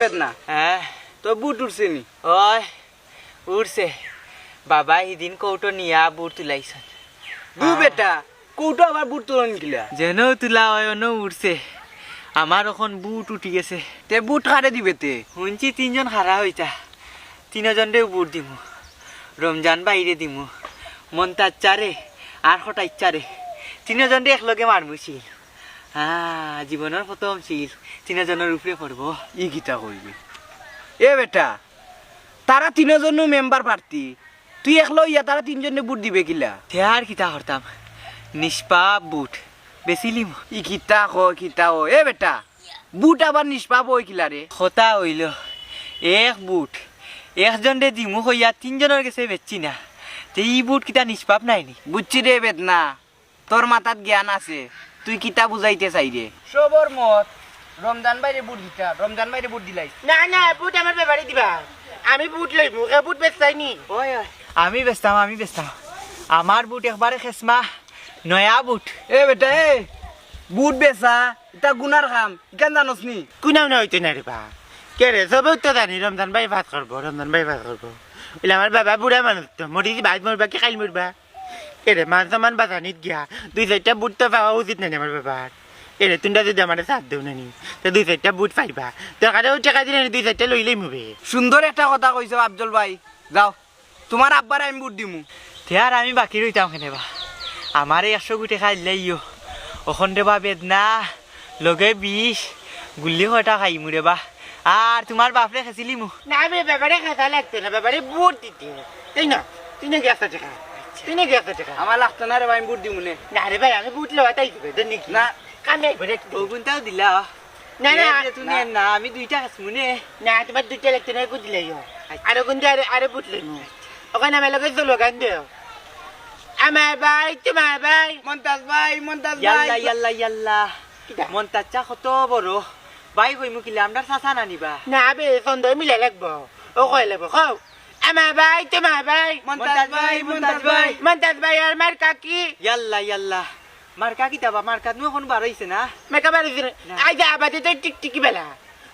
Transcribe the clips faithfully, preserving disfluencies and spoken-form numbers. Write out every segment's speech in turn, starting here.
বেদনা। হ্যাঁ। তোর বুট উঠছে নি? ওই, উঠছে। বাবা হিদিন কৌটো নিয়া বুট তুলাইছন। দু বেটা, কৌটো আবার বুট তুলন কিলা? যেন তুলা হয়, অন উঠছে। আমার অখন বুট উঠি গেছে। তে বুট কারে দিবে তে? হুনছি তিনজন খাড়া হইতা। তিনজনরে বুট দিমু। রমজান ভাইরে দিমু। মন্তাজ চারে, আর কটাই চারে। তিনজনরে একলগে মারমু সিল। হ্যাঁ, জীবনর প্রথম সিল। তিনজনর উপরে পড়বো। ই কিতা কইবি? এ বেটা, তারা তিনজনও মেম্বার প্রার্থী। তুই একলা ইয়া তারা তিনজনরে বুট দিবে কিলা? তে আর কিতা করতাম? নিষ্পাপ বুট। বেচিলিমু। ই কিতা ক, কিতা ক? এ বেটা, বুট আবার নিষ্পাপ অয় কিলা রে? কথা অইলো, এক বুট একজনরে দিমু কইয়া তিনজনর গেছে বেচছি না। তে ই বুট কিতা নিষ্পাপ নায় নি? বুঝছি রে বেদনা, তোর মাথাত জ্ঞান আছে, তুই কিতা বুঝাইতে চাইরে? সবর মত রমজান ভাইরে বুট দিতা, রমজান ভাইরে বুট দিলাইস। না, না, বুট আমার বেবারে দিবা। আমি বুট লইমু, কে বুট বেচতায় নি? ওই, ওই, আমি বেচতাম, আমি বেচতাম। আমার বুট একবারে খেসমা, নয়া বুট। এ বেটা, এ, বুট বেচা, ইতা গুনার কাম, ইখান জানোস নি? কুনাও না অইতো না রে বা। কে রে, সবেউ তো জানি রমজান ভাই পাস করবো, রমজান ভাই পাস করবো। অইলে আমার বাবা বুড়া মানুষ তো, মরি দি বাইত মরবা কি কাইল মরবা? এরে, মান সম্মান বাঁচানিত গিয়া দুই চাইরটা বুট তো পাওয়া উচিত নানি আমার বাবার? এরে, তুমরা যদি আমারে সাথ দেও নানি, তে দুই চাইরটা বুট পাইবা। দরকারে অউ টেকা দিলে নি দুই চাইরটা লইলেই মুবে। সুন্দর একটা কথা কইছো আফজল ভাই। যাও, তুমার আব্বারে আমি বুট দিমু। তে আর আমি বাকি রইতাম কেনে বা? আমারে একশো গুটি খাইলাইও। অখন রে বা বেদনা, লগে বিষ, গুল্লি কয়টা খাইমু রে বা। আর তুমার বাপরে খেছিলিমু। না বে, বেবারে খেছা লাগতো না, বেবারে বুট দিতে। তাই না? তুই নাকি একটা টেকা? তুই নাকি একটা টেকা? আমার লাগতো না রে ভাই, আমি বুট দিমু নে। না রে ভাই, আমি বুট লওয়া তাই দিবে, দেন নাকি? না। কামে আইবো রে। অগুনটাও দিলা। না, না। এ, যে তুমি না। না, আমি দুইটা খাইমু নে। না, তুমার দুইটা লাগতো না, এগু দিলাইও। আচ্ছা। আর অগুন দিয়া আরে, আরে বুট লইমু। অখান আমার লগে স্লোগান দেও। আমার ভাই, তুমার ভাই। মন্তাজ ভাই, মন্তাজ ভাই। ইয়াল্লা, ইয়াল্লা, ইয়াল্লা। কিতা? মন্তাজ চা কত বড়। ভাই কইমু কিলা, আমরার চাচা নানি বা? না বে, ছন্দ মিলা লাগবো। অউ কই লাগবো, কও। আমার ভাই, তুমার ভাই। মন্তাজ ভাই, মন্তাজ ভাই। মন্তাজ ভাইর মার্কা কি? ইয়াল্লা, ইয়াল্লা। মার্কা কিতা বা? মার্কা নু অখন বার অইছে না? মার্কা বার অইছে না? না। আইজ আবাদি তো টিকটিকি বেলা।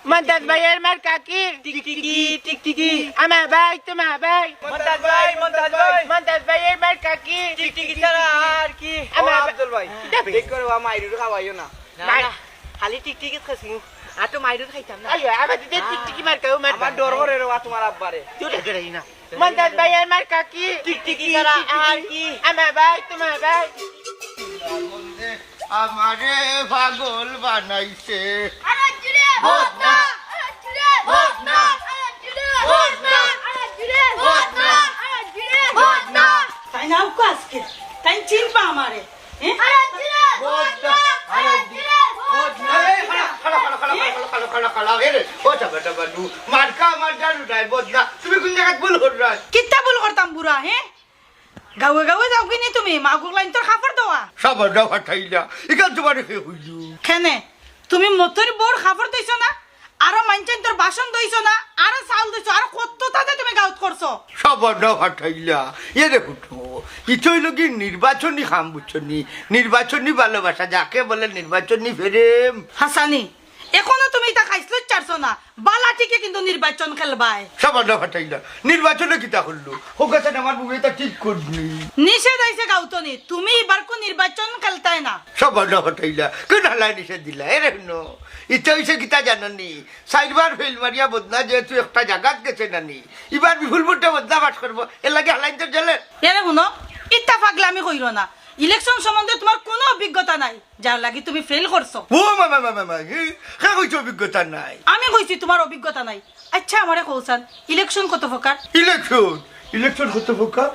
মন্তাজ ভাইর মার্কা কি? টিকটিকি, টিকটিকি। আমার ভাই, তুমার ভাই। মন্তাজ ভাই, মন্তাজ ভাই। মন্তাজ ভাইর মার্কা কি? টিকটিকি ছাড়া আর কি? ও আমার আফজল ভাই, কিতা বে? ঠিক করে বা, মাইরুর খাওয়াইও না। না, মাই- না, খালি টিকটিকি খাইমু। আর তো মাইরুর খাইতাম না। আইও, আবাদি তো টিকটিকি মার্কা, ও মার্কা। আমার ডর করে রে বা তুমার আব্বারে। তুই ডর করে না। মন্তাজ ভাইর মার্কা কি? টিকটিকি ছাড়া আর কি? আমার ভাই, তুমার ভাই। আমারে পাগল বানাইছে। আরে জুরে ভোট না, আরে জুরে ভোট না, আরে জুরে ভোট না, আরে জুরে ভোট না, আরে জুরে ভোট না। তাই না উকো আজকে, তাই চিনবা আমারে। হ্যাঁ? আরে জুরে ভোট না, আরে জুরে ভোট না। এই, খাড়া, খাড়া, খাড়া, খাড়া, এ রে, ও চাবা, চাবা, নু, মার্কা আমার জানু নাই, বদনা। তুমি কুন জাগাত ভুল কররায়? কিতা ভুল করতাম বুড়া, হ্যাঁ? গাঁওয়ে গাঁওয়ে যাওগি নি তুমি, মাগুক লাইন তোর কাপড় দেওয়া? সাবান না ফাটাইলা, ইখান তুমারে কে কইলো? কেনে? তুমি মতরি বউর কাপড় ধইছো না? আরো মাইনষর বাসন ধইছো না? আরো চাউল ধইছো, আরো কত তাতে তুমি গাউত করছো? সাবান না ফাটাইলা, এরে হুনো, ইটা অইলো কি নির্বাচনী কাম, বুঝছো নি? নির্বাচনী ভালোবাসা, যাকে বলে নির্বাচনী প্রেম। হাসানি, এখনো তুমি ইতা খাইছলত ছাড়ছো না, বালা ঠিকে কিন্তু নির্বাচন খেলবায়। সাবান না ফাটাইলা, নির্বাচনে কিতা করলো? হোক আছে আমার বুকে তা ঠিক করনি। নিষেধ আইছে গাউতনি, তুমি ইবারকু নির্বাচন খেলতায় না। সাবান না ফাটাইলা, কোন হালায় নিষেধ দিলা? এরে হুনো, ইটা অইছে কিতা জানো নি? চাইরবার ফেইল মারিয়া বদনা যেহেতু একটা জাগাত গেছে নানি, ইবার বিপুল ভোটে বদনা পাস করবো, এর লাগি হালাইন্তর জেলে। এরে হুনো, ইতা পাগলামি কইরো না। ইলেকশন সম্বন্ধে তুমার কুনু অভিজ্ঞতা নাই। যার লাগি তুমি ফেইল করছো। ও মা, মা, মা, মা, মা, হে, কে কইছে অভিজ্ঞতা নাই? আমি কইছি তুমার অভিজ্ঞতা নাই। আচ্ছা, আমারে কওছান, ইলেকশন কত প্রকার? ইলেকশন? ইলেকশন কত প্রকার?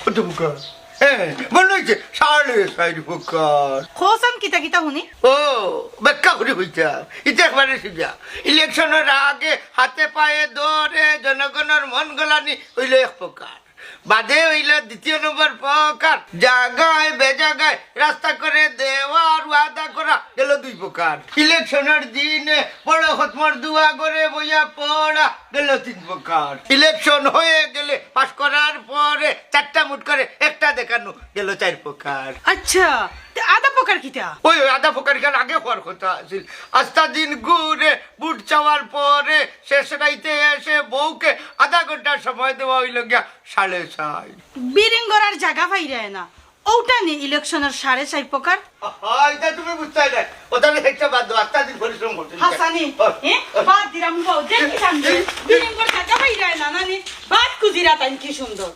কত প্রকার? হ্যাঁ, মনে অইছে সাড়ে চাইর প্রকার। কওছান কিতা কিতা হুনি? ও, ব্যাখ্যা করি কইতাম। ইটা একবারে সিধা। ইলেকশনর আগে হাতে পায়ে ধরে জনগণর মন গলানি অইলো এক প্রকার। বাদে অইলো দ্বিতীয় নম্বর প্রকার, জাগায় বেজাগায় রাস্তা করে দেওয়ার ওয়াদা করা, গেলো দুই প্রকার। ইলেকশনর দিনে বড় খতমর দোয়া করে বইয়া পড়া, গেলো তিন প্রকার। ইলেকশন হয়ে গেলে পাস করার পরে চারটা মুট করে একটা দেখানো, গেলো চাইর প্রকার। আচ্ছা, তে আধা প্রকার কিতা? ওই ওই আধা প্রকার গান আগে হওয়ার কথা আছিল। আস্তা দিন ঘুরে বুট চাওয়ার পরে শেষ রাইতে এসে বউকে আধা ঘন্টার সময় দেওয়া হইল গিয়া সাড়ে ছয়। বিরিং করার জায়গা পাইরায় না। ওটা নি ইলেকশনের সাড়ে চার প্রকার। আহা, এটা তুমি বুঝতায় না। ওটা আমি একটা বাদ দাও, আস্তা দিন পরিশ্রম করতে হাসানি, হ্যাঁ, বাদ দিলাম গো। দেখি জানবে বিরিং করার জায়গা পাইরায় না নানি। বাদ কুজিরা তাই কি সুন্দর।